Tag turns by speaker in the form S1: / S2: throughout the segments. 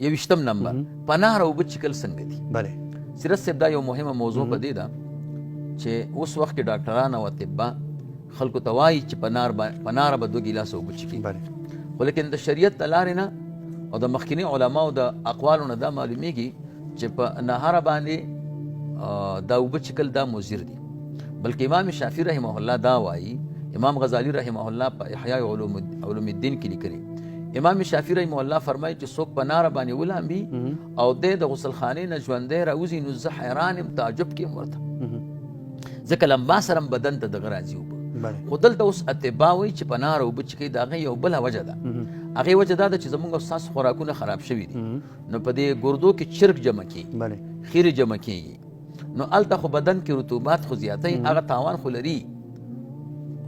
S1: 21 نمبر، په نهر اوبه چکل څنګه دي؟
S2: بله.
S1: سیرت صاحب، دا یو مهمه موضوع په دې ده چې اوس وخت کې ډاکټران او اطبا خلکو ته وایي چې په ناره به 2 ګیلاسه اوبه چکي. خو لیکن د شریعت د لارې نه او د مخکیني علماو د اقوالو نه دا معلومیږي چې په نهاره باندې دا اوبه چکل دا مضر دي. بلکې امام شافعي رحمه الله دا وایي، امام غزالی رحمه الله په احیاء علوم الدین کې لیکلي، امام شافعي رحمه الله فرمایي چې څوک په ناره باندې ولامبي او دی د غسلخانې نه ژوندی راوځي، نو زه حیران یم، تعجب کې یم ورته، ځکه لمبا سره هم بدن ته دغه راځي اوبه. خو دلته اوس اتباع وایي چې په ناره اوبه چې کوي، د هغې یو بله وجه ده. هغې وجه دا ده چې زموږ او ستاسو خوراکونه خراب شوي دي، نو په دې ګردو کې چرګ جمع کېږي، خیرې جمع کېږي، نو هلته خو بدن کې رطوبات خو زیاتوي، هغه تاوان خو لري.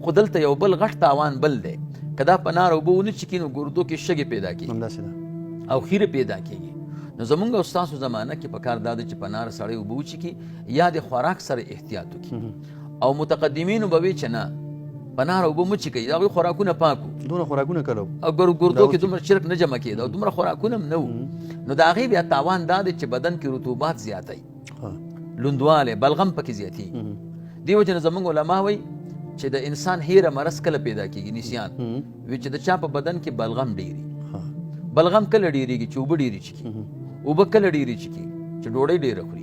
S1: خو دلته یو بل غټ تاوان بل دی، که دا په ناره اوبه ونه چکي نو ګردو کې شګې پیدا کېږي او خیرې پیدا کېږي. نو زمونږ او ستاسو زمانه کې په کار دا ده چې په ناره سړی اوبه وچکي یا د خوراک سره احتیاط وکړي. او متقدمینو به وي چې نه، په ناره اوبه مه چکئ، د هغوی خوراکونه پاک وو،
S2: دومره خوراکونه کله وو؟
S1: او ګردو کې دومره چرک نه جمع کېده او دومره خوراکونه هم نه وو. نو د هغې بیا تاوان دا دی چې بدن کې رطوبات زیاتوي، لوندوالی، بلغم پکې زیاتېږي. دې وجې نه زمونږ علما وایي چې د انسان هیره مرض کله پیدا کېږي، نسیان وي چې د چا په بدن کې بلغم ډېري. بلغم کله ډېرېږي؟ چې اوبه ډېرې چکي. اوبه کله ډېرې چکي؟ چې ډوډۍ ډېره خوري.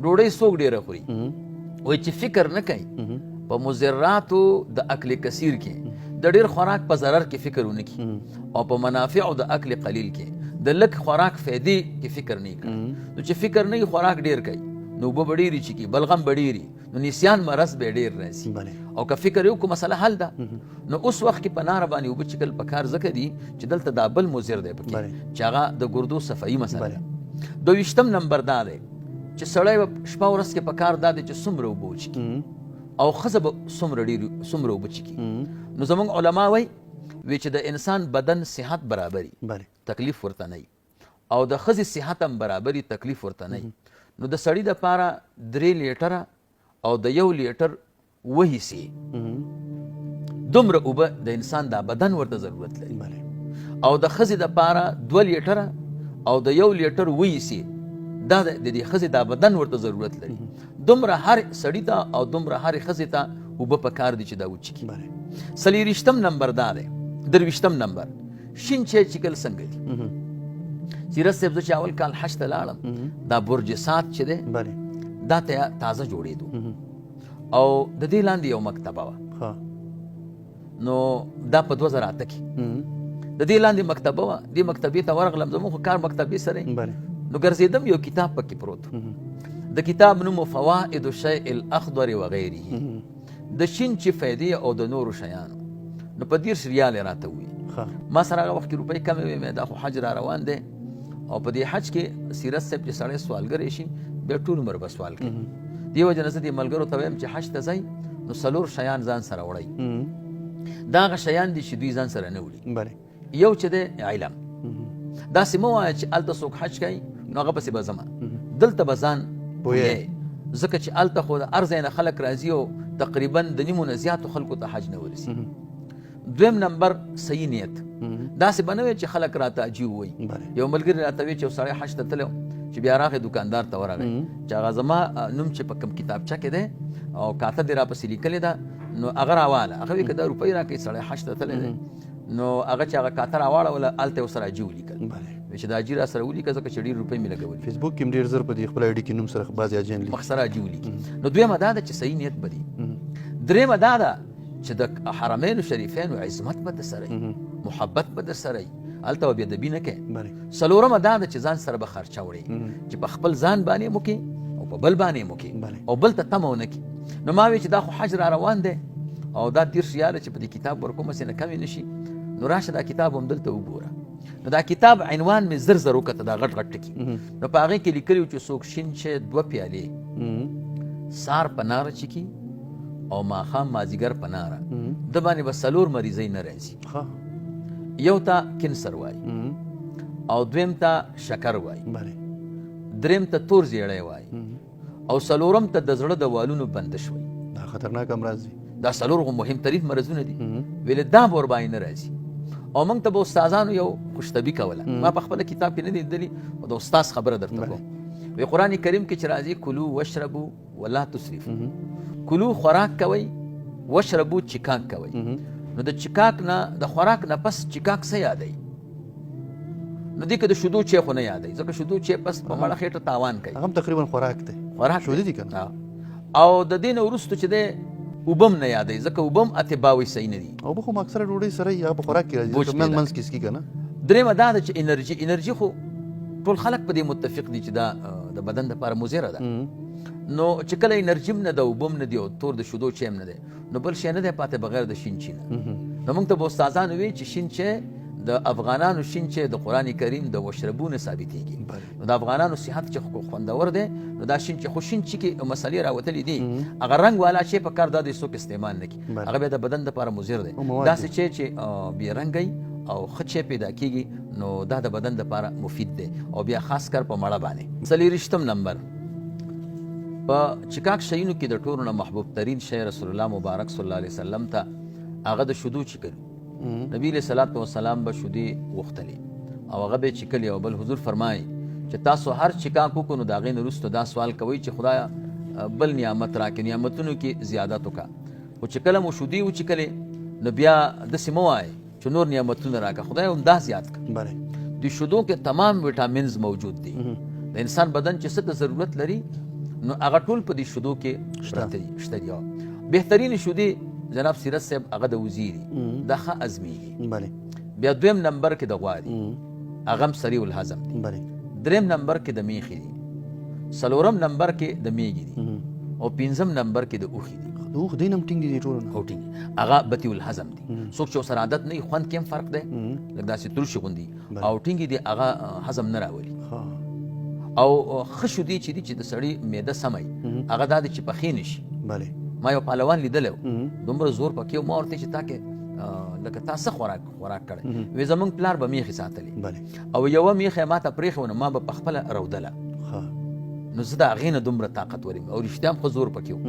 S1: ډوډۍ څوک ډېره خوري؟ وایي چې فکر نه کوي په مضراتو د اکل کثیر کې، د ډېر خوراک په ضرر کې فکر ونه کړي، او په منافعو د اکل قلیل کې، د لږ خوراک فایدې کې فکر نه کوي. نو چې فکر نه خوراک ډېر کوي، نو اوبه به ډېرې چکي، بلغم به ډېري، نو نسیان مرض به ډېر راځي. او که فکر یو کوم مسله حل ده. نو اوس وخت کې په ناره باندې اوبه چکل په کار ځکه دي چې دلته دا بل مضر دی پکې، چې هغه د ګردو صفایي مسله ده. 22 نمبر دا دی چې سړی به شپه ورځ کې په کار دا دی چې څومره اوبه وچکي او ښځه به څومره ډېر څومره اوبه چکي. نو زموږ علما وایي وی چې د انسان بدن صحت برابري، تکلیف ورته نه، او د ښځې صحت هم برابري، تکلیف ورته نه. نو د سړي دپاره 3 لیټره او د 1 لیټر وهیسي دومره اوبه د انسان دا بدن ورته ضرورت لري. او د ښځې دپاره 2 لیټره او د 1 لیټر وهیسي دا د دې ښځې دا بدن ورته ضرورت لري. دومره هر سړي ته او دومره هر ښځې ته اوبه په کار دي چې دا وچکي. 24 نمبر دا دی، 23 نمبر، شین چای چکل څنګه دي؟ سیرت صاحب، زه چې اول کال حج ته لاړم، دا برج سات چې دی دا تازه جوړېدو او د دې لاندې یو مکتبه وه. نو دا په 2008 کې د دې لاندې مکتبه وه. دې مکتبې ته ورغلم، زموږ خو کار مکتبې سره. نو ګرځېدم، یو کتاب پکې پروت، د کتاب نوم فوائد الشیء الاخضر وغیره، د شین چې فایدې او د نورو شیانو. نو په 30 ریال یې راته وویل. ما سره هغه وخت کې روپۍ کمې وې، مې دا خو حج را روان دی او په دې حج کې سیرت صاحب چې سړی سوالګری شي بیا ټول عمر به سوال کوي. دې وجه نه زه دې ملګرو ته وایم چې حج ته ځئ نو 4 شیان ځان سره وړئ. دا هغه شیان دي چې دوی ځان سره نه وړي. یو چې دی علم، داسې مه وایه چې هلته څوک حج کوي نو هغه پسې به ځمه، دلته به ځان پوهیږي، ځکه چې هلته خو د هر ځای نه خلک راځي او تقریبا د نیمو نه زیاتو خلکو ته حج نه ورسي. دویم نمبر صحیح نیت، داسې به نه وي چې خلک راته عجیب وایي. یو ملګري راته وایي چې یو سړی حج ته تللی چې بیا راغی دکاندار ته ورغی چې هغه زما نوم چې په کوم کتابچه کې دی او کاته دې راپسې لیکلې ده، نو هغه راواله. هغه وایي که دا روپۍ راکړئ، سړی حج ته تللی دی. نو هغه چې هغه کاته راواړوله، هلته یې ورسره حاجي ولیکل، چې دا حاجي را سره ولیکه ځکه چې ډېر روپۍ مې لګولي.
S2: فیسبوک کې هم ډېر زر په دې خپل آی ډي کې نوم سره بعضې حاجیان لیکي.
S1: مخ سره حاجي ولیکي. نو دویمه دا ده چې صحیح نیت به دي. درېیمه دا ده چې د حرمینو شریفینو عظمت به درسره وي، محبت به درسره وي، هلته به بېادبي نه کوې. څلورمه دا ده چې ځان سره به خرچه وړې، چې په خپل ځان باندې مو کې او په بل باندې مو کې او بل ته تمه ونه کړې. نو ما وی چې دا خو حج را روان دی او دا 30 ریاله چې په دې کتاب ورکوم هسې نه کمې نه شي، نو راشه دا کتاب هم دلته وګوره. نو دا کتاب عنوان مې زر زر وکته، دا غټ غټ ټکي. نو په هغې کې لیکلي وو چې څوک شین چای 2 پیالې سار په ناره چکي او ماښام مازیګر په ناره، د باندې به 4 مریضۍ نه راځي. یو ته کنسر وایي او دویم ته شکر وایي، دریم ته تور زیړی وایي او څلورم ته د زړه د والونو بندش وایي.
S2: دا خطرناک امراض دي.
S1: دا 4 خو مهم ترین مرضونه دي. ویل دا به ورباندې نه راځي. او موږ ته به استادانو یو خوشطبي کوله. ما په خپل کتاب کې نه دی لیدلی، خو د استاد خبره درته کوم. وی قرآن کریم کې چې راځي کلو واشربو ولا تسرفو، کلو خوراک کوئ، واشربو چکاک کوئ. نو د چکاک نه، د خوراک نه پس چکاک څه یادوي؟ نو دې کې د شیدو چای خو نه یادوي، ځکه شیدو چای پس په مړه خېټه تاوان کوي.
S2: هغه هم تقریبا خوراک دی،
S1: خوراک
S2: شیدې دي که نه؟
S1: او د دې نه وروسته چې دی اوبه هم نه یادوي، ځکه اوبه هم اتباع وایي صحیح نه دي.
S2: اوبه خو اکثره ډوډۍ سره یې، هغه په خوراک کې راځي،
S1: بوج
S2: ځکه
S1: پیدا
S2: منځ کې څکي که نه.
S1: درېیمه دا ده چې انرژي خو ټول خلک په دې متفق دي چې دا د بدن دپاره مضره ده. نو چې کله انرژي هم نه ده، اوبه هم نه دي، او تور د شیدو چای هم نه دی، نو بل شی نه دی پاتې بغیر د شین چای نه. نو موږ ته به استادانو ویل چې شین چای د افغانانو شین چای د قرآن کریم د وشربو نه ثابتېږي. نو د افغانانو صحت چې خوندور دی، نو دا شین چای، خو شین چای کې مسلې راوتلې دي. هغه رنګ والا چای په کار دا دی څوک استعمال نه کړي، هغه بیا د بدن دپاره مضر دی.
S2: او مواد
S1: داسې
S2: دي.
S1: چای چې بې رنګه وي او ښه چای پیدا کېږي، نو دا د بدن دپاره مفید دی، او بیا خاص کر په مړه باندې. څلېرویشتم نمبر، په چکاک شیونو کې د ټولو نه محبوب ترین شی رسول الله مبارک صلی الله علیه وسلم ته هغه د شیدو چکل. نبی علیه الصلاة والسلام به شیدې غوښتلې او هغه به یې چکلې. او بل حضور فرمایي چې تاسو هر چکاک وکړو نو د هغې نه وروسته دا سوال کوئ چې خدایا بل نعمت راکړې، نعمتونو کې زیادت وکړه. خو چې کله مو شیدې وچکلې نو بیا داسې مه وایئ چې نور نعمتونه راکړه، خدای هم دا زیات کړه. د شیدو کې تمام ویټامینز موجود دي. د انسان بدن چې څه ته ضرورت لري نو هغه ټول په دې شیدو کې پراته دي، شته دي. بهترینې شیدې جناب سیرت صاحب هغه د وزې دي، دا ښه هضمېږي. بیا دویم نمبر کې د غوا دي، هغه هم سریع الهضم دي. دریم نمبر کې د میښې دي، څلورم نمبر کې د میږې دي، او پنځم نمبر کې د اوښې دي.
S2: د اوښ دین هم ټینګ دي ټولو نه.
S1: هو ټینګ دي، هغه بطیع الهضم دي. څوک چې ورسره عادت نه وي خوند کې هم فرق دی، لږ داسې ترشي غوندي او ټینګې دي، هغه هضم نه راولي. او ښه شیدې چې دي چې د سړي معده سمه وي، هغه دا دی چې پخې نه شي. ما یو پهلوان لیدلی و، دومره زور پکې و، ما ورته چې تا کې لکه تا څه خوراک کړی؟ وی زمونږ پلار به میښې ساتلې. او یوه میښه یې ما ته پرېښې وه، نو ما به په خپله رودله. نو زه د هغې نه دومره طاقتور یم، او رښتیا هم ښه زور پکې و.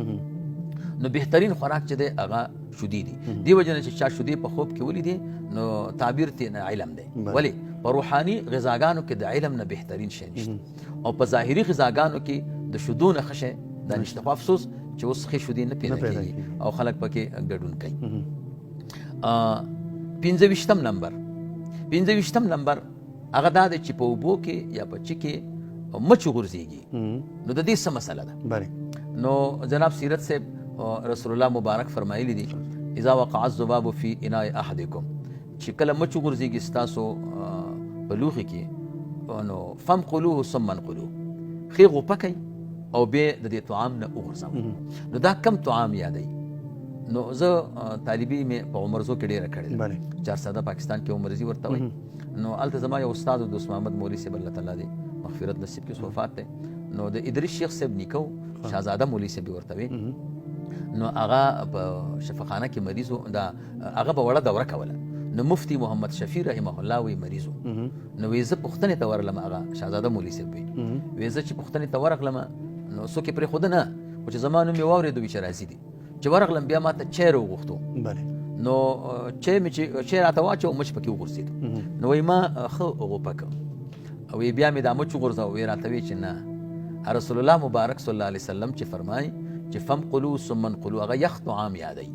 S1: نو بهترین خوراک چې دی هغه شیدې دي. دې وجې نه چې چا شیدې په خوب کې ولیدې نو تعبیر ترې نه علم دی. ولې په روحاني غذاګانو کې د علم نه بهترین شی نشته، او په ظاهري غذاګانو کې د شیدو نه ښه شی دا نشته. خو افسوس چې اوس ښې شیدې نه پیدا
S2: نه پیدا
S1: کېږي
S2: کېږي.
S1: او خلک پکې ګډون کوي. پنځه ویشتم نمبر هغه دا دی چې په اوبو کې یا په چي کې مچ وغورځېږي. نو د دې څه مسله ده؟ نو جناب سیرت صاحب رسول الله مبارک فرمایلی دي، اذا وقع الذباب فی اناء احدکم، چې کله مچ وغورځېږي ستاسو په لوښي کې، نو فامقلوه ثم انقلوه، ښې غوپه کوي او بیا د دې طعام نه وغورځوي. نو دا کم طعام یادوي؟ نو زه طالبي مې په عمرزو کې ډېره کړې ده. چارساده پاکستان کې عمرزي ورته وایي. نو هلته زما یو استاد دوست محمد مولوي صاحب الله تعالی دې مغفرت نصیب کړي، اوس وفات دی. نو د ادریس شیخ صاحب نیکه و، شاهزاده مولوي صاحب یې ورته وی. نو هغه په شفاخانه کې مریض و، دا هغه به وړه دوره کوله. نو مفتي محمد شفیع رحمه الله وی مریض و. نو وی زه پوښتنې ته ورغلم، هغه شاهزاده مولوي صاحب وی. وی زه چې پوښتنې ته ورغلم نو څوک یې پرېښوده نه، خو چې زما نوم یې واورېدو وی چې راضي دي. چې ورغلم بیا ما ته چای راوغوښتو. نو چای مې چې چای راته واچو، مچ پکې وغورځېدو. نو وایي ما ښه غوپه کړ، او وایي بیا مې دا مچ وغورځاوه. وایي راته وایي چې نه، رسول الله مبارک صلی الله علیه وسلم چې فرمایي چې فمقلو ثم انقلو، هغه یخ طعام یادوي.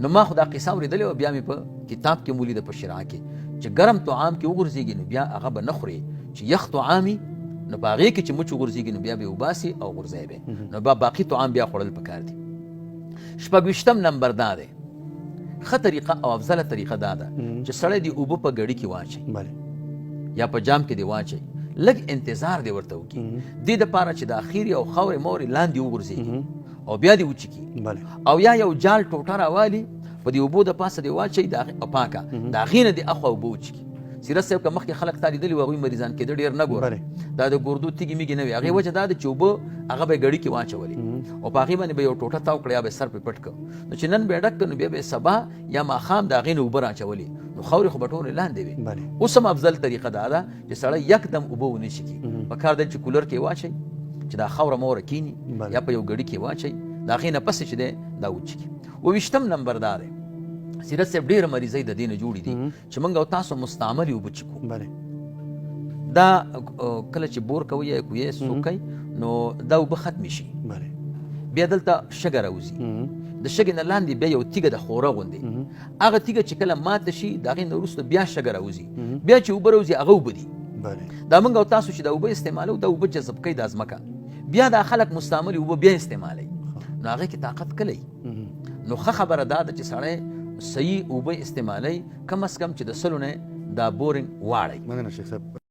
S1: نو ما خو دا قصه اورېدلې وه، بیا مې په کتاب کې هم ولیده په شرعه کې چې ګرم طعام کې وغورځېږي نو بیا هغه به نه خورې، چې یخ طعام وي نو په هغې کې چې مچ وغورځېږي نو بیا به یې وباسي او غورځوي به، نو بیا باقي طعام بیا خوړل پکار دي. شپږویشتم نمبر دا دی، ښه طریقه او افضله طریقه دا ده چې سړی دې اوبه په ګړي کې واچوي یا په جام کې دې واچوي، لږ انتظار دې ورته وکړي، دې دپاره چې د اخیرې او خاورې مورې لاندې وغورځېږي او بیا دې وچکي. او یا یو جال ټوټه راوالي په دې اوبو د پاسه دې واچوي، د هغې پاکه، د هغې نه دې اخوا اوبه وچکي. سیرت صاحب که مخکې خلک تا لیدلي وو، هغوی مریضان کېده ډېر نه ګورم. دا د ګردو تیږې میږې نه وې، هغې وجه دا ده چې اوبه هغه به یې ګړي کې واچولې او په هغې باندې به یو ټوټه تاو کړه یا به یې سر پرې پټ کړ. نو چې نن به یې ډک کړ نو بیا به یې سبا یا ماښام د هغې نه اوبه راچولې، نو خاورې خو به ټولې لاندې وې. اوس هم افضل طریقه دا ده چې سړی یکدم اوبه ونه چکي، په کار دی چې کولر کې واچوي چې دا خاوره موره کینی، یا په یو ګړي کې واچوي، د هغې نه پسې چې دی دا وچکي. اوویشتم نمبر دا دی، سیرت صاحب، ډېره مریضۍ د دې نه جوړې دي چې موږ او تاسو مستعملې اوبه چکو. دا کله چې بور کوي یا کوی څوک کوي، نو دا اوبه ختمې شي، بیا دلته شګه راوځي، د شګې نه لاندې بیا یو تیږه د خوره غوندې، هغه تیږه چې کله ماته شي، د هغې نه وروسته بیا شګه راوځي، بیا چې اوبه راوځي، هغه اوبه دي. دا موږ او تاسو چې دا اوبه استعمالو، دا اوبه جذب کوي دا ځمکه، بیا دا خلک مستعملې اوبه بیا استعمالوي، نو هغې کې طاقت کله وي. نو ښه خبره دا ده چې سړی صحیح اوبه استعمالوي، کم از کم چې د 100 نه دا بورینګ واړوي.
S2: مننه شیخ صاحب.